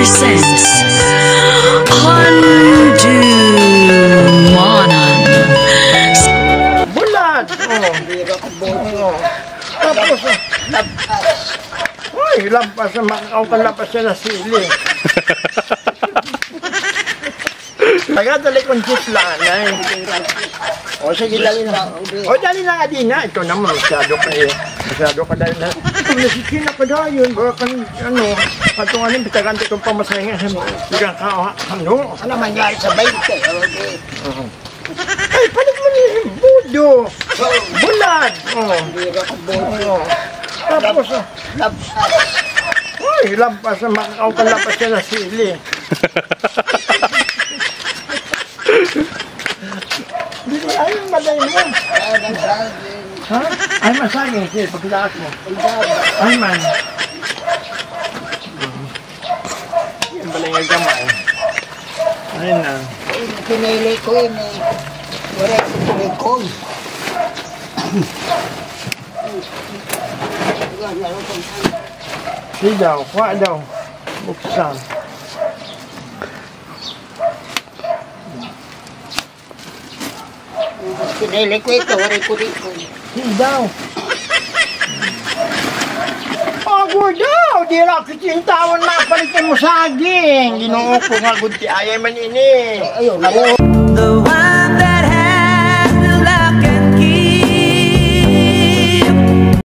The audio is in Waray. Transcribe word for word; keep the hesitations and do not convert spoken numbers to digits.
Sense. Handumanan. Bulat! Oh. Oh. Tapos, oh. Uy, lampas na, makakaw ka lampas siya na sili. Taga dali kong chip lang, ay. O, sige, dali na. O, dali na nga din na. Ito naman, masyado ka eh. Masyado ka dali na. Ito, nasikin na ka dahil. Baka kan, ano, katong ano, pitagan itong pamasahe nga sa mga ka, ano? Ano mangyari sa bainte? Okay. Ay, palit mo ni Budo. Bulad. Oh. Oh. Tapos, oh. Ay, lampas na, makakaw ka lampas siya na sili. Dili, ay, malay mo. Ha? Ay, masaging, sige, pagkita ako. Ay, man. Yan pala yung gamay. Ayun na. Pinili ko yun eh. Wala ko pinili ko. Sige daw, kuha daw. Buksan. Kinili ko ito, waray ko dito. Hindi daw. Ago daw, di ra kita in tawon mapalit mo saging. Ginoo ko nga gud ti ayay man ini. Ayun, ayun.